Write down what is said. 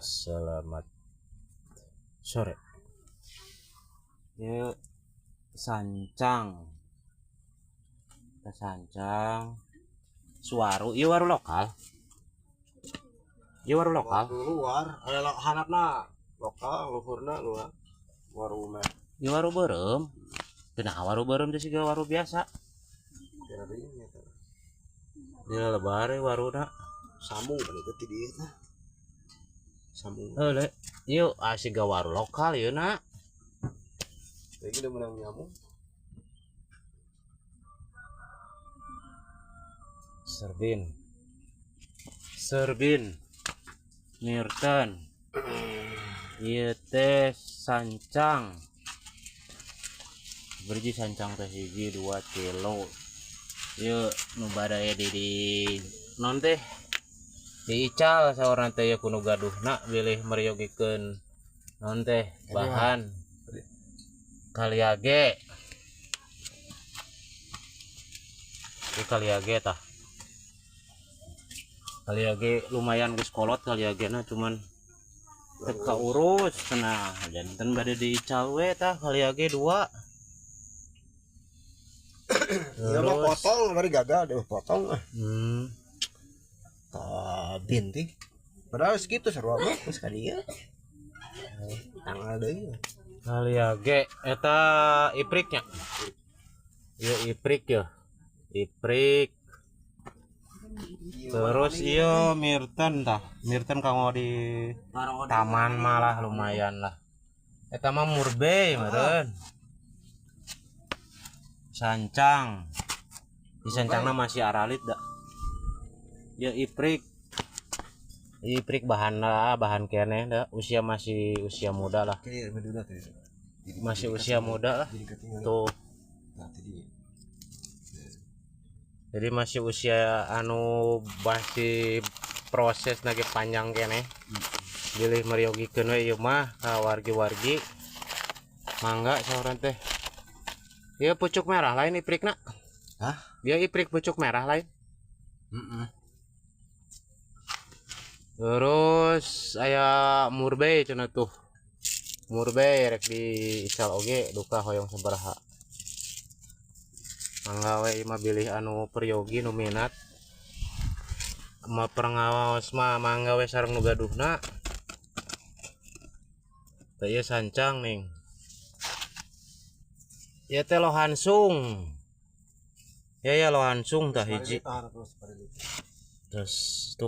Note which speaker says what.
Speaker 1: Selamat sore. Yuk sancang. Kita sancang. Suwaru, ieu waru lokal. Ieu waru lokal.
Speaker 2: Luar, aya hanapna lokal, luhurna luar. Waru mah.
Speaker 1: Ieu waru beureum. Kunaha waru beureum teh siga waru biasa.
Speaker 2: Garing eta.
Speaker 1: Di lebar waruna.
Speaker 2: Sambung pada teh di dieu teh. Sambung.
Speaker 1: Heuh le. Ieu siga waru lokal ieu na.
Speaker 2: Teh udah menang nyamuk.
Speaker 1: Serbin. Serbin. Mirten. Ieu teh sancang. Berji sancang teh hiji 2 kilo. Ieu nu bade di non teh diical saurna teh ieu kudu gaduhna bilih meryogikeun non teh bahan kaliage. Ieu kaliage tah. Kaliage lumayan geus kolot kaliagena cuman teu kaurus cenah janten bade diical we tah kaliage 2.
Speaker 2: Ya mah potong bari gagal deh potong ah. Kabin teh. Padahal segitu sarua mah geus ka dieu. Tanggal deui.
Speaker 1: Kaliage eta ipriknya. Ieu iprik ya. Iprik. Terus ieu mirten tah. Mirten kanggo di taman malah lumayan lah. Eta mah murbei meureun. Sancang. Di sancangna masih aralit da. Ya iprik. Iprik bahan lah, bahan keneh da. Usia masih usia muda lah. Masih usia muda lah. Tuh. Jadi masih usia anu masih proses lagi panjang keneh. Bilih meryogikeun we ieu mah ka wargi-wargi. Mangga saurang teh. Ieu pucuk merah lain iprikna.
Speaker 2: Hah?
Speaker 1: Dia iprik pucuk merah lain. Terus aya murbei cenah tuh. Murbei rek diical oge duka hoyong sabaraha. Mangga we ieu mah bilih anu peryogi nu minat. Ma pengawas mah mangga we sareng nu gaduhna. Teh ieu sancang ning. Ieu teh lohansung. Ya ya lohansung tah hiji. Terus tuh